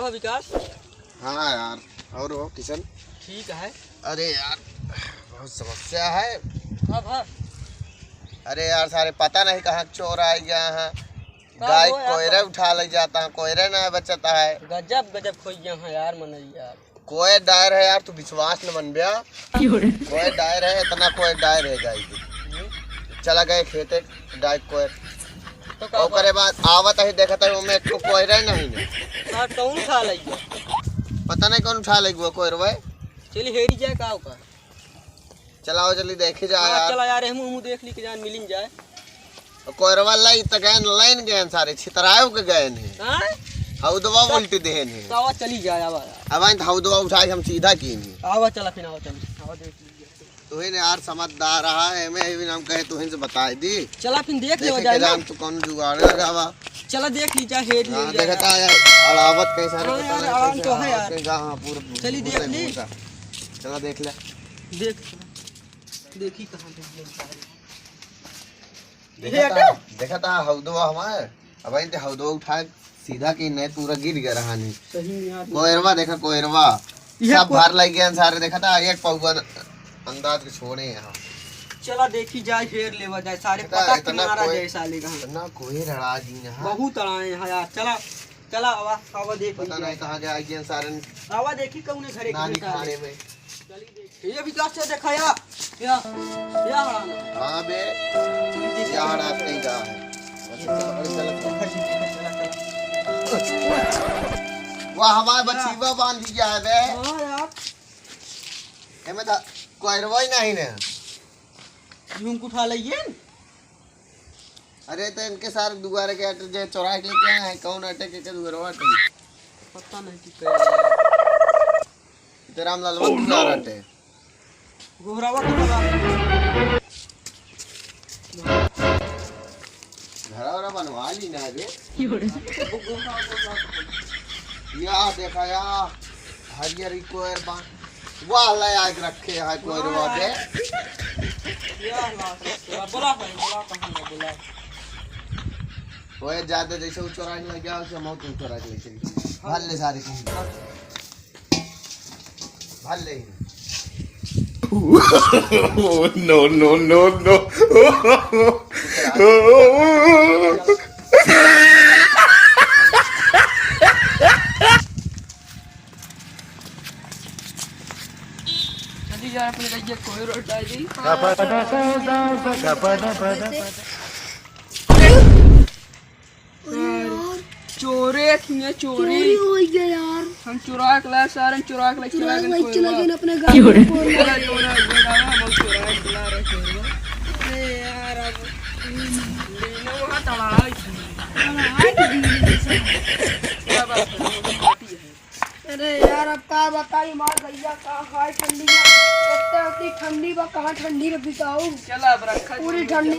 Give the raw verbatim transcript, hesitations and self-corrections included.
हाँ विकास। हाँ यार, और हो किशन? ठीक है। अरे यार, बहुत समस्या है। हाँ, हाँ। अरे यार, सारे पता नहीं कहाँ चोर आ गया है। का गाय हो यार? कोयरे उठा ले जाता है, कोयरे ना बचता है। गजब, गजब खोई गया है यार, मनई यार। कोयर डायर है यार, तू विश्वास न मनब्या। क्यों रे? कोयर डायर है, इतना कोयर डायर है गाय की। हम्म। चला गए खेते, डाय कोयर। तो का ओकरे बाद आवत ही देखत ही, ओमे एको कोयरे नहीं है। हाँ, कौन उठा लइगा? पता नहीं कौन उठा लइगा कोयरवा। चली हेरी जाए का ओका। चलाओ, जल्दी देखी जा हाँ, यार। चला यार, हमहू, हमहू देख ली कि जान मिलिन जाए। कोयरवा लाई त गएन, लाइन गएन सारे, छितरायो के गएन है। हाँ? हौदवा उल्टी देहेन है। तो आवा चली जाए, आवा यार। अब आइन त हौदवा उठाई हम सीधा कीन है। आवा चला फिर, आवा चली, आवा देख लीजिए। तुहिन यार समझदार रहा है, मैं भी नाम कहे तुहिन से बताई दी। चला फिर देख लेवा देखे जाए के ना। जान तू कौन जुगाड़ लगावा। चला देख ली जाए, हेड ली हाँ, जाए देखता यार। है, अड़ावत कैसा हाँ रहता यार, है, आराम कैसे तो है हाँ, यार। कैसा हाँ, पूरा चली देख घूमता ली। घूमता। चला देख ले। देख, देखी कहाँ देख ले। देखता, देखता हौदवा हमार, अब आइन ते हौदवा उठा सीधा की नहीं पूरा गिर गया रहा नहीं। सही में यार। कोयरवा देखा, कोयरवा। ये सब को- भर लग गया सारे, देखता एक पौवा न-, अंदाज के छोड़े यहाँ। चला देखी जाए, हेर लेवा जाए, सारे देखता पता इतना किनारा कोई-, जाए साले का। इतना कोई रड़ा दी यहाँ। बहुत अड़ाए हैं यार, चला, चला आवा, आवा देख पता लीजिए। नहीं कहाँ गया, आइए सारे आवा देखी कौने घरे के नानी बेटा खाने है। में। ये विकास से देखा या, या, या हराना। हाँ बे, या हरात नहीं गा है। बस चला, बस चला, चला। वाह, हमारे हाँ। बचीवा बांध दिया है बे। हाँ यार। एमे था, कोयरवा ही नहीं ने। यूं उठा लइए। अरे तो इनके सारे दुआरे के अटे जे चोरा के लेके आए हैं, कौन अटे के, के दुआरे अटे? पता नहीं कि कहीं। तो रामलाल वो दुआरे अटे। गोहरावा के बना। घरा वरा बनवा ली ना रे। या देखा या, हरियर ही कोयर बा। वाह, ले आके रखे है कोयरवा के। या ला, बोला भाई, बोला कहाँ है, बोला। ओए, जाते जैसे वो चोरा के लग गया, उसे मौत में चोरा के लेके गई। भर ले सारे की। भर ले। No, no, no, no। चली यार, अपने कहिए कोई रोड डाल दी। अरे यार। चोरे किए चोरी। चोरी हो गया यार। हम चुरा के लाए सारे, चुरा के लाए चुरा चला के गए लाए कोई चला बात। गए अपने गाड़ी में फोन चला गए, उड़ा, उड़ा, हम चुरा के ला रहे चोरवा। अरे यार, अब लेना वहाँ तड़ाई थी। तड़ाई थी। क्या बात है, वो तो पार्टी है। अरे यार, अब का बताई, मार भैया का हाय ठंडी में, इतना इतनी ठंडी बा, कहाँ ठंडी में बिताऊ? चला, अब रखा पूरी जाए, ठंडी।